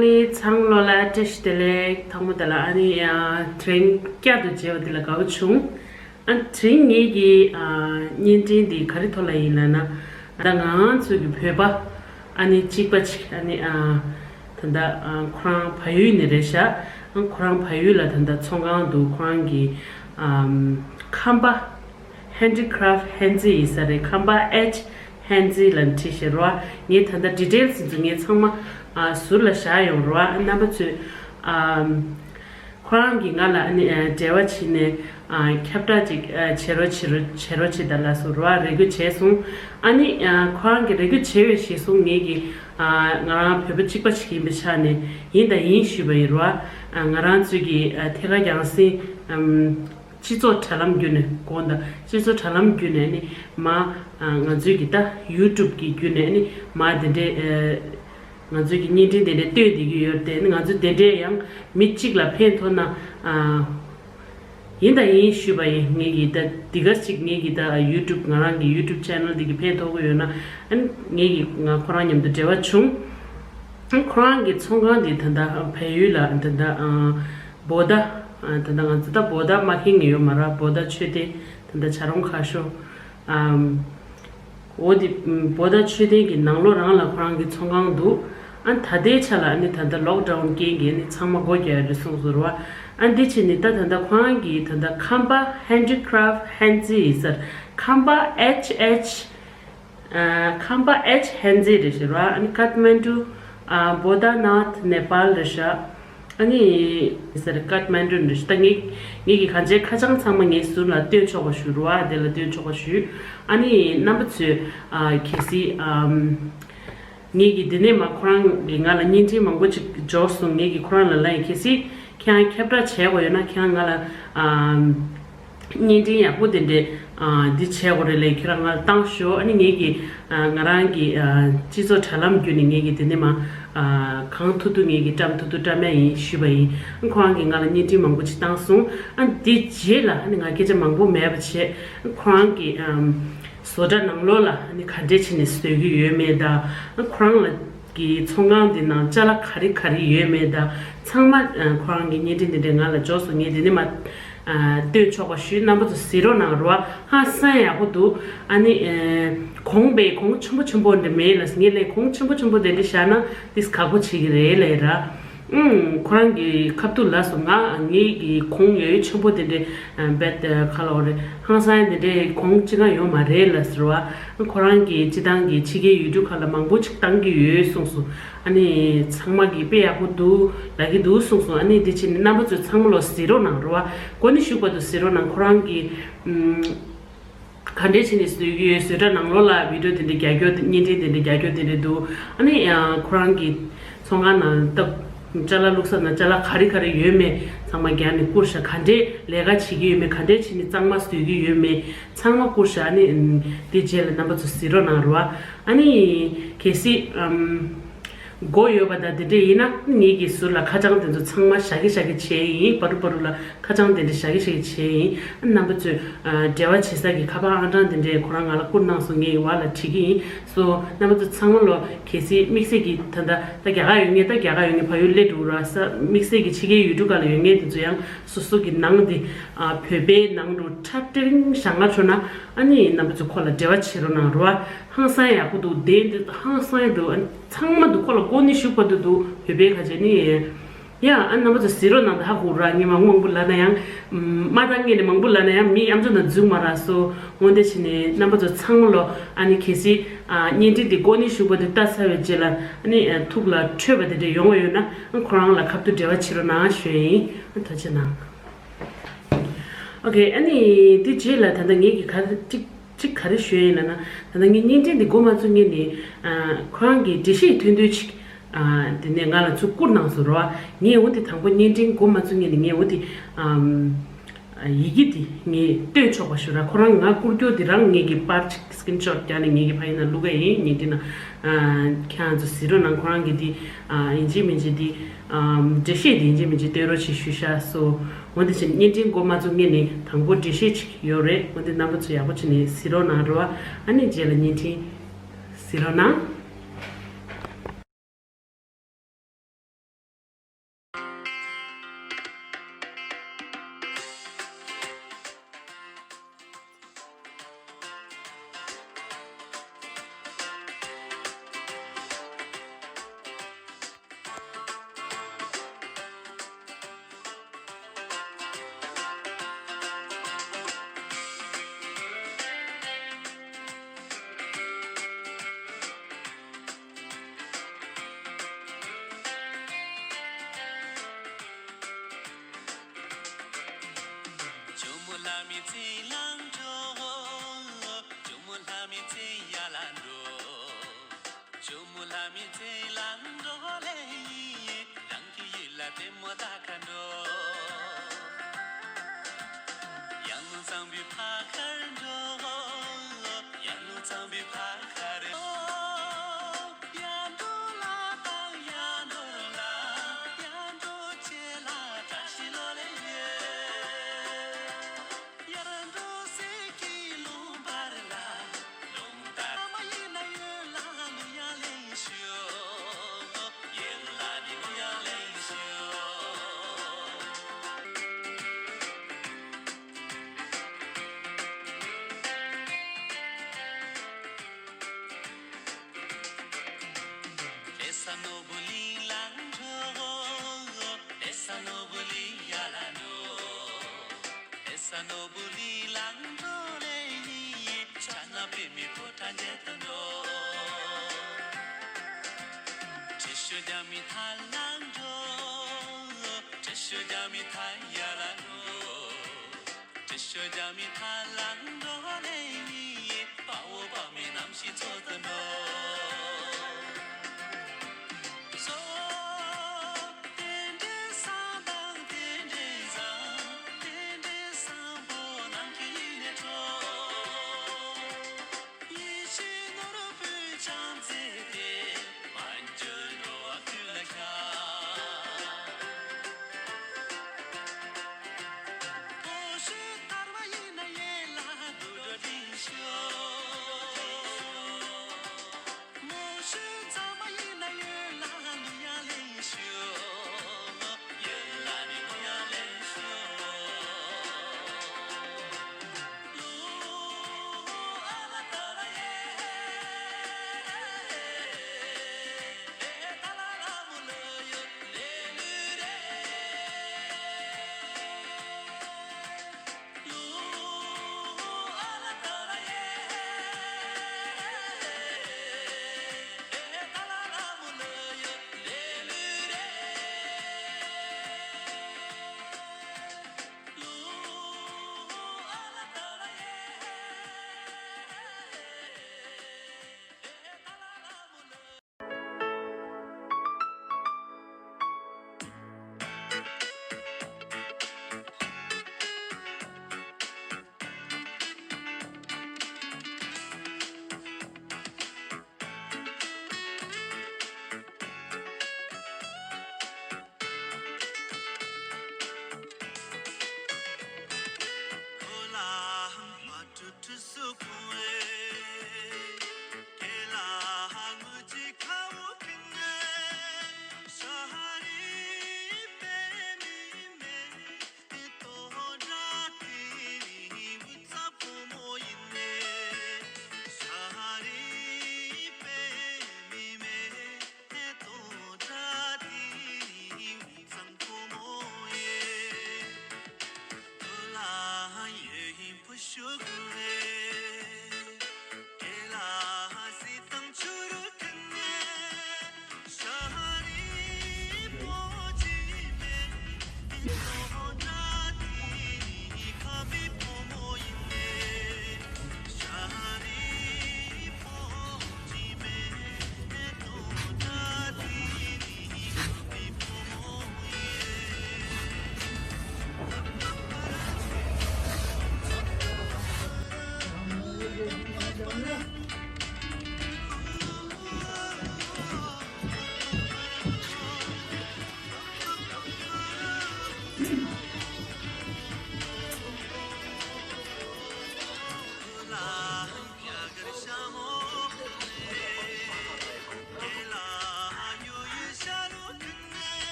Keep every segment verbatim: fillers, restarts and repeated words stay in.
ལི་ཚང་ལོ་ལ་བཀྲ་ཤིས་བདེ་ལེགས། ཐང་མོ་ད་ལ་ཨ་ནི་ཨ་དྲན་བསྐྱར་དུ་མཇལ་བ་འདི་ལ་དགའ་བོ་བྱུང་། ཨ་དྲན་ངེད་ཀྱི་ཨ་བརྙན་འཕྲིན་འདི་ག་རེ་ཐོག་ལ་ཡིན་ལབ་ན། ད་ང་ཚོ་གི་བོད་པ་ཨ་ནི་གཅིག་པ་གཅིག་ཨ་ནི་ཨ་ད་ད་ཨ་ཁོ་རང་བལ་ཡུལ་ནས་རེད་ཤག་ཨ་ཁོ་རང་བལ་ཡུལ་ལ་ད་ད་ཚོང་ཁང་འདུག་ཁོ་རང་གི་ཨམ་ཁམས་པ། Handicraft Hanzi ཡིན་ས་རེད། ཁམས་པ་H Hanzi ལ་བྲིས་ཤེས་རོ། ངས་ད་ལྟ་details ཚོ་ངས་ཚང་མ་ཨ་ཟུར་ལ་བཞག་ཡོང་རོ། རྣམ་པ་ཚོས་ཨ་ཁོ་རང་གིས་ང་ལ་ཨ་ནི་ཨ་འབྲེལ་བ་བྱས་ནས་ཨ་ཁྱབ་བསྒྲགས་ཅིག་ཨ་བྱེད་རོགས་བྱེད་རོགས་བྱེད་རོགས་བྱེད་ད་ལ་སོ་རོ་རེ་སྐུལ་བྱས་སོང་། ཨ་ནི་ཨ་ཁོ་རང་གིས་རེ་སྐུལ་བྱས་པའི་གཞིར་བཟུང་ངས་ཀྱིས་ཨ་ང་རང་བོད་པ་གཅིག་པ་ཞིག་ཡིན་པའི་ཆ་ནས་ཡིན་དང་ཡིན་ཞུས་པ་ཡིན་རོ། ཨ་ང་རང་ཚོས་ཀྱིས་ཨ་ཐད་ཀར་རྒྱང་སྲིང་ཨམ། སྤྱི་ཚོགས་དྲ་ལམ་བརྒྱུད་ནས་དགོངས་དག་སྤྱི་ཚོགས་དྲ་ལམ་བརྒྱུད་ནས་ནི་མ་ང་ཚོའི་གི་ད་YouTube གི་བརྒྱུད་ནས་ནི་མ་དེ་འདྲའི་ང་ཚོའི་གི་བརྙན་འཕྲིན་དེ་འདྲའི་སྟོན་བསྡད་ཀྱི་ཡོད་དེ་ནི་ང་ཚོ་དེ་འདྲའི་ཡང་མི་གཅིག་ལ་ཕན་ཐོགས་ན་ཡིན་དང་ཡིན་ཞུས་པ་ཡིན། ངེད་ཀྱི་ད་འདི་ག་ཅིག་ངེད་ཀྱི་ད་YouTube ང་རང་གི་YouTube channel འདི་གི་ཕན་ཐོགས་ཀྱི་ཡོད་ན་ཨ་ནི་ངེད་ཀྱི་ང་ཁོ་རང་མཉམ་དུ་འབྲེལ་བ་བྱུང་། ཁོ་རང་གི་ཚོང་ཁང་འདི་ད་ལྟ་བལ་ཡུལ་ལ་ད་ལྟ་བོ་ད་ད་ལྟ་ང་ཚོ་ད་བོ་ད་མ་ཁེངས་ཡོད་མ་ར་བོ་ད་མཆོད་རྟེན་ད་ལྟ་བྱ་རུང་ཁ་ཤོ་འོ་དེ་བོ་ད་མཆོད་རྟེན་གྱི་ནང་ལོགས་རང་ལ་ཁོ་རང་གི་ཚོང་ཁང་འདུག་ཨ་ད་ལྟའི་ཆ་ལ་ཨ་ནི་ད་ལྟ་lockdown རྐྱེན་གྱིས་ཨ་ནི་ཚང་མ་སྒོ་རྒྱག་ཡ་རེད་གསུངས་སོང་ར་བ། ཨ་འདི་ཕྱིན་ནི་ད་ད་ལྟ་ཁོ་རང་གི་ད་ལྟ་ཁམས་པ་Handicraft Hanzi ཟེར་ཁམས་པ་H H ཁམས་པ་H Hanzi རེད་ཤག་ར། ཨ་ནི་Kathmandu Bodhanath Nepal རེད་ཤག་ཨ་ནི་ཟེར་Kathmandu རེད་ཤག་ད་ངས་ངས་ཀྱི་གང་ཅིའི་ཁ་བྱང་ཚང་མ་ངས་ཟུར་ལ་སྟོན་ཆོག་པ་ཞུ་ར་བ། དེ་ལ་སྟོན་ཆོག་པ་ཞུ། ཨ་ནི་རྣམ་པ་ཚོས་གལ་སྲིད་ངས་ཀྱི་དེ་ནས་མ་ཁོ་རང་གིས་ང་ལ་བརྙན་འཕྲིན་མང་པོ་ཅིག་འབྱོར་སོང་། ངས་ཀྱི་ཁོ་རང་ལ་ལན་གལ་སྲིད་ཁྱེད་རང་ཁྱབ་བསྒྲགས་བྱས་དགོས་ཡོད་ན་ཁྱེད་རང་ང་ལ་བརྙན་འཕྲིན་ཡག་པོ་དེ་འདྲས་འདི་བྱས་དགོས་རེད་ལས་ཁྱེད་རང་ང་ལ་བཏང་ཤོག་ཨ་ནི་ངས་ཀྱི་ང་རང་གི་སྤྱི་ཚོགས་དྲ་ལམ་བརྒྱུད་ནས་ངས་ཀྱི་དེ་ནས་མ་གང་ཐུབ་ཐུབ་ངས་ཀྱི་བཀྲམ་ཐུབ་ཐུབ་བཀྲམ་ཡ་ཡིན་ཞུས་པ་ཡིན། ཁོ་རང་གིས་ང་ལ་བརྙན་འཕྲིན་མང་པོ་ཅིག་བཏང་སོང་། ཨ་འདི་རྗེས་ལ་ཨ་ནི་ང་སྐད་ཆ་མང་པོ་མེད་པ་བྱས་ཁོ་རང་གི་བཟོ་གྲྭ་ནང་ལོགས་ལ་ཨ་ནི་ག་འདྲས་བྱས་ནས་བཟོས་ཀྱི་ཡོད་མེད་དང་ཁོ་རང་ལ་གི་ཚོང་ཁང་འདི་ནང་ཅ་ལག་ག་རེ་ག་རེ་ཡོད་མེད་དང་ཚང་མ་ཁོ་རང་གི་བརྙན་འཕྲིན་འདི་འདྲས་ང་ལ་འབྱོར་སོང་། ངས་འདི་ནས་མ་སྟོན་ཆོག་པ་ཞུས། རྣམ་པ་ཚོ་གཟིགས་རོགས་གནང་རོགས། ཧང་སང་ཡག་པོ་འདུག་ཨ་ནི་གོང་པའི་གོང་ཆེན་པོ་ཆེན་པོ་འདྲ་མེད་ལ་ངས་ལས་གོང་ཆེན་པོ་ཆེན་པོ་དེ་འདྲས་བཞག་ན་ཏིས་ཁག་པོ་བྱེད་ཀྱི་རེད་ལས་ར། ཨུམ། ཁོ་རང་གི་ཁ་ཐུག་ལ་སོང་ང་ངེད་ཀྱི་གོང་ཡོད་ཆེན་པོ་དེ་འདྲས་བེད་ཁ་ལོ་རེད། ཧང་སང་དེ་འདྲས་གོང་ཅི་གང་ཡོད་མ་རེད་ལ་ཟེར་བ། ཁོ་རང་གི་སྤྱི་བཏང་གི་ཕྱི་རྒྱལ་ཡུལ་གྲུ་ཁག་ལ་མང་པོ་ཅིག་བཏང་གི་ཡོད་གསུངས་སོང་། ཨ་ནི་ཚང་མ་གི་དཔེ་ཡག་པོ་འདུག་ལབ་ཀྱི་འདུག་གསུངས་སོང་། ཨ་ནི་དེ་ཕྱིན་རྣམ་པ་ཚོས་ཚང་མ་ལོ་གཟིགས་རོགས་གནང་རོགས། གོ་ནི་ཞུགས་པ་དུ་གཟིགས་རོགས་གནང་། ཁོ་རང་གི་ཨུམ། ག་འདྲས་བྱས་ནས་བཟོས་ཀྱི་ཡོད། བཟོ་གྲྭ་ནང་ལོགས་ལ་བི་ཌིའོ་དེ་འདྲ་རྒྱག་རྒྱུ་བརྙན་འཕྲིན་དེ་འདྲ་རྒྱག་རྒྱུ་དེ་འདྲ་འདུག་ཨ་ནི་ཡང་ཁོ་རང་གི་ཚོང་ཁང་ནང་སྟབས་ཅ་ལག་བླུགས་ས་ནང་ཅ་ལག་ག་རེ་ག་རེ་ཡོད་མེད་ཚང་མ་རྒྱག་ནས་བསྐུར་ཤག་ག་འདྲས་ལས་ཀ་བྱེད་ཀྱི་ཡོད་མེད་ག་འདྲས་བྱས་ནས་གཙང་མ་བཟོས་ཀྱི་ཡོད་མེད་ཚང་མ་བསྐུར་ཤག་ཨ་ནི་དེ་རྗེས་ལ་རྣམ་པ་ཚོ་གཟིགས་རོགས་གནང་རོགས། ཨ་ནི་གལ་སྲིད་ཨམ། སྒོ་ཡོད་པ་དང་དེ་འདྲས་ཡིན་ན་ངེད་ཀྱི་ཟུར་ལ་ཁ་བྱང་དེ་ཚོ་ཚང་མ་བཞག་གི་བཞག་གི་བྱས་ཡིན། བར་དུ་བར་དུ་ལ་ཁ་བྱང་དེ་འདྲས་བཞག་གི་བཞག་གི་བྱས་ཡིན། རྣམ་པ་ཚོས་འབྲེལ་བ་བྱེད་ས་གི་ཁ་པར་ཨང་གྲངས་དེ་འདྲས་ཁོ་རང་ང་ལ་བསྐུར་གནང་སོང་། ངས་བར་ལ་བྲིས་ཀྱི་ཡིན། སོ་རྣམ་པ་ཚོ་ཚང་མ་ལོ་གལ་སྲིད་དམིགས་བསལ་གྱི་ད་ལྟ་ད་རྒྱ་གར་ཡོད་ངེས་ད་རྒྱ་གར་ཡོད་ངེས་ཕ་ཡུལ་སླེབས་འགྲོ་ར་ས་དམིགས་བསལ་གྱི་ཕྱི་རྒྱལ་ཡུལ་གྲུ་ཁག་ལ་ཡོད་ངེས་དེ་ཚོ་ཡང་སོ་སོ་གི་ནང་དེ་བོད་པའི་ནང་དུ་ཁྲ་ཏིང་བཞག་ང་ཆོག་ན་ཨ་ནི་རྣམ་པ་ཚོ་ཁོ་ལ་འབྲེལ་བ་བྱེད་རོགས་གནང་རོགས། ཧང་སང་ཡག་པོ་འདུག་དེ་འདི་ཧང་སང་འདུག་ཨ་ནི་ཚང་མ་འདུག་ཁོ་ལ་གོ་ནི་ཞུགས་པ་འདུག་འདུག་བོད་པའི་ཁ་ཆེ་ནི། ཡ་ཨ་རྣམ་པ་ཚོ་གཟིགས་རོགས་གནང་དང་ཧ་གོ་ར་ངས་མང་པོ་མང་པོ་ལབ་ན་ཡང་། མ་དང་ངས་ནི་མང་པོ་ལབ་ན་ཡང་མི་ཨམ་ཅོག་ནང་འཛུལ་མ་ར་སོ། འོན་ཏེ་ཕྱིན་ནས་རྣམ་པ་ཚོ་ཚང་མ་ལོ་ཨ་ནི་གལ་སྲིད་ཨ་བརྙན་འཕྲིན་འདི་གོ་ནི་ཞུགས་པ་འདི་ལྟ་ཚར་བའི་རྗེས་ལ་ཨ་ནི་ཨ་ཐུགས་ལ་འཕྲོད་པ་དེ་འདྲ་ཡོང་བ་ཡོད་ན་ཨ་ཁོ་རང་ལ་ཁ་ཐུག་འབྲེལ་བ་བྱེད་རོགས་གནང་ཞུ་ཡ་ཡིན། ཨ་ཐུགས་རྗེ་གནང་། ཨོ་ཁེ། ཨ་ནི་དེ་རྗེས་ལ་ད་ལྟ་ངེད་ཀྱི་ག་རེ་གཅིག་གཅིག་ག་རེ་ཞུ་ཡིན་ལབ་ན། ད་ལྟ་ངས་བརྙན་འཕྲིན་འདི་འགོ་མ་བཙུགས་སྔོན་ནས་ཨ་ཁོ་རང་གི་འགྲེལ་བཤད་ཐུང་ཐུང་ཅིག་ཨ་དེ་ནས་ང་ལ་ཚུར་བསྐུར་གནང་སོང་རོ། ངས་འོ་དེ་དང་པོ་བརྙན་འཕྲིན་འགོ་མ་བཙུགས་སྔོན་ནས་ངས་འོ་དེ་ཨམ་ཡི་གེ་དེ་ངས་སྟོན་ཆོག་པ་ཞུ་ར། ཁོ་རང་ང་བསྐུར་རྒྱུ་དེ་རང་ངེད་ཀྱི་པར་ཅིག་སི་ཀི་རིན་ཤོཊ་རྒྱག་ནས་ངེད་ཀྱི་ཕ་ཡུལ་ན་བླུག་ག་ཡིན། བརྙན་འཕྲིན་ན་ཨ་ཁྱེད་རང་ཚོ་གཟིགས་རོགས་གནང་། ཁོ་རང་གི་དེ་ཨ་ཡིན་གཅིག་མིན་གཅིག་དེ་ཨམ་འགྲེལ་བཤད་དེ་ཡིན་གཅིག་མིན་གཅིག་སྟོན་རོགས་ཞེས་ཞུ་ཤག་སོ། འོན་ཏེ་ཕྱིན་བརྙན་འཕྲིན་འགོ་མ་བཙུགས་སྔོན་ནས་དང་པོ་འགྲེལ་བཤད་ཅིག་ཡོད་རེད། འོན་ཏེ་རྣམ་པ་ཚོ་ཡག་པོ་བྱས་ནས་གཟིགས་རོགས་གནང་རོགས། ཨ་ནི་རྗེས་ལ་བརྙན་འཕྲིན་གཟིགས་རོགས་གནང་། ལྟད་མོ་ལྟ་གར་འགྲོ། ཡང་ལུང་གཙང་པོའི་ཕ་ཁར་འགྲོ། ཡང་ལུང་གཙང་པོའི་ཕ་ཁར་འགྲོ། ཡར་འགྲོ་ལ་དང་ཡར་འགྲོ་ལ། ཡར་འགྲོ་བྱེད་ལ་བཀྲ་ཤིས་ལོ་ལེགས་ཡོད། ཡར་འགྲོ་སའི་ཀི་ལུང་བར་ལ། ལུང་བསྟར་མ་ཡིན་ན་ཡོད་ལ་གླུ་དབྱངས་ལེན་ཞུ། ཡོད་ལ་ནི་གླུ་དབྱངས་ལེན་ཞུ། ལྷ་ས་ནོར་བུ་གླིང་ལ་འགྲོ། ལྷ་ས་ནོར་བུ་གླིང་ཡར་ལ་འགྲོ། ལྷ་ས་ནོར་བུ་གླིང་ལ་འགྲོ་ལེ་ཡིན། ཕྱག་ན་པདྨའི་ཕོ་བྲང་མཇལ་དུ་འགྲོ། བྲེ་ཤོད་རྒྱ་མི་ཐང་ལ་འགྲོ། བྲེ་ཤོད་རྒྱ་མི་ཐང་ཡར་ལ་འགྲོ། བྲེ་ཤོད་རྒྱ་མི་ཐང་ལ་འགྲོ་ལེ་ཡིན། དཔའ་བོ་དཔའ་མོའི་རྣམ་ཤེས་འཚོལ་དུ་འགྲོ། སོ། རྟེན་འབྲེལ་བཟང་དང་རྟེན་འབྲེལ་བཟང་། རྟེན་འབྲེལ་བཟང་པོ་ནམ་མཁའི་དབྱིངས་ནས་འཕྲོ། ཡིད་བཞིན་ནོར་བུའི་བྱམས་བརྩེ་དེ། མ་གྱུར་འགྲོ་བ་ཀུན་ལ་ཤར། མཐོ་ཤོས་ཐར་བ་ཡིན་ན་ཡན་ལག་དུད་འགྲོ་འབྲིང་ཤོས། མོ་ཤོས་གཙང་མ་ཡིན་ན་ཡོད་ལ་གླུ་དབྱངས་ལེན་ཤོག། ཡོད་ལ་ནི་གླུ་དབྱངས་ལེན་ཤོག། ལུ་ཨ་ལ་ཏ་ལ་ཡེ། ཨེ་ཏ་ལ་ལ་མུ་ལ་ཡོད་ལེ་ལུ་རེ།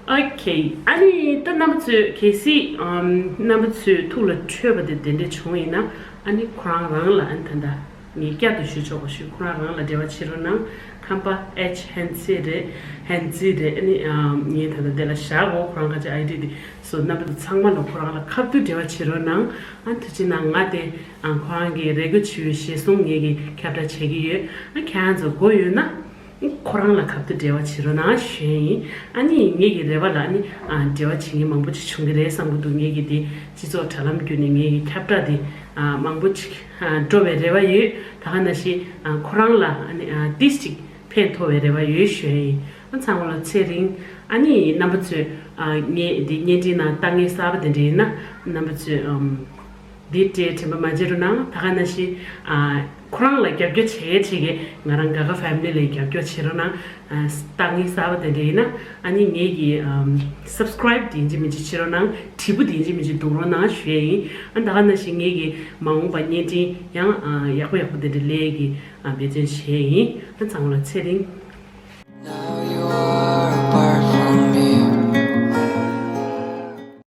ཨོ་ཁེ། ཨ་ནི་ད་རྣམ་པ་ཚོས་གལ་སྲིད་ཨམ་རྣམ་པ་ཚོའི་ཐུགས་ལ་འཕྲོད་པ་དེ་དེ་འདྲ་བྱུང་ཡིན་ན། ཨ་ནི་ཁོ་རང་རང་ལ་ཨ་ནི་ད་ལྟ་ངས་བསྐྱར་དུ་ཞུ་ཆོག་པ་ཞུ། ཁོ་རང་རང་ལ་འབྲེལ་བ་བྱེད་རོགས་གནང་། ཁམས་པ་ཨེཆ་ཧན་ཙི་རེད། ཧན་ཙི་རེད། ཨ་ནི་ཨམ་ངས་ད་ལྟ་དེ་ལ་བཞག་གོ་ཁོ་རང་ཁ་ཆེ་ཨའི་ཌི་དེ། སོ་རྣམ་པ་ཚོ་ཚང་མ་ལ་ཁོ་རང་ལ་ཁ་ཐུག་འབྲེལ་བ་བྱེད་རོགས་གནང་། ཨ་དེ་བྱས་ན་ང་དེ་ཨ་ཁོ་རང་གི་རེ་སྐུལ་བྱས་པའི་ཞལ་གསུང་ངེད་ཀྱིས་ཁྱབ་བསྒྲགས་བྱེད་ཀྱི་ཡོད། ཨ་ཁྱེད་རང་ཚོ་དགོས་ཡོད་ན། ཁོ་རང་ལ་ཁ་ཐུག་འབྲེལ་བ་བྱེད་རོགས་གནང་ཞུ་ཡ་ཡིན། ཨ་ནི་ངེད་ཀྱི་རེ་བ་ལ་ཨ་ནི་ཨ་འབྲེལ་བ་བྱེད་མཁན་མང་པོ་ཅིག་བྱུང་གི་རེད་བསམ་གྱི་འདུག་ངེད་ཀྱི་དེ་སྤྱི་ཚོགས་དྲ་ལམ་བརྒྱུད་ནས་ངེད་ཀྱི་ཁྱབ་བསྒྲགས་དེ་ཨ་མང་པོ་ཅིག་ཨ་འགྲོ་བའི་རེ་བ་ཡོད། ད་ག་ནང་བཞིན་ཨ་ཁོ་རང་ལ་ཨ་ནི་ཨ་ཏིས་ཅིག་ཕན་ཐོགས་པའི་རེ་བ་ཡོད་ཞུ་ཡ་ཡིན། ཨ་ཚང་མ་ལ་ཚེ་རིང་། ཨ་ནི་རྣམ་པ་ཚོས་ཨ་ངེད་དེ་བརྙན་འཕྲིན་ནང་ལྟ་མཁན་གསར་པ་དེ་འདྲ་ཡིན་ན་རྣམ་པ་ཚོས་ཨམ། འདི་སྤྲད་དྲན་པ་མ་བརྗེད་རོགས་གནང་། ད་ག་ནང་བཞིན་ཨ་ཁོ་རང་ལ་རྒྱབ་སྐྱོར་བྱེད་ཡས་བྱེད་ཀྱི་ང་རང་ག་ག་ཕེ་མི་ལི་ལ་རྒྱབ་སྐྱོར་བྱེད་རོགས་གནང་། ཨ་ལྟ་མཁན་གསར་པ་དེ་འདྲ་ཡིན་ན་ཨ་ནི་ངེད་ཀྱི་ཨམ་སབ་སི་ཀ་རའིབ་དེ་ཡིན་གཅིག་མིན་གཅིག་བྱེད་རོགས་གནང་། དྲིལ་བུ་དེ་ཡིན་གཅིག་མིན་གཅིག་རྡུང་རོགས་གནང་ཞུ་ཡས་ཡིན། ཨ་ད་ག་ནང་བཞིན་ངེད་ཀྱི་མ་འོངས་པ་བརྙན་འཕྲིན་ཡང་ཨ་ཡག་པོ་ཡག་པོ་དེ་འདྲ་ལས་ཀྱི་ཨ་འབད་བརྩོན་བྱེད་ཡས་ཡིན། ཨ་ཚང་མ་ལ་ཚེ་རིང་།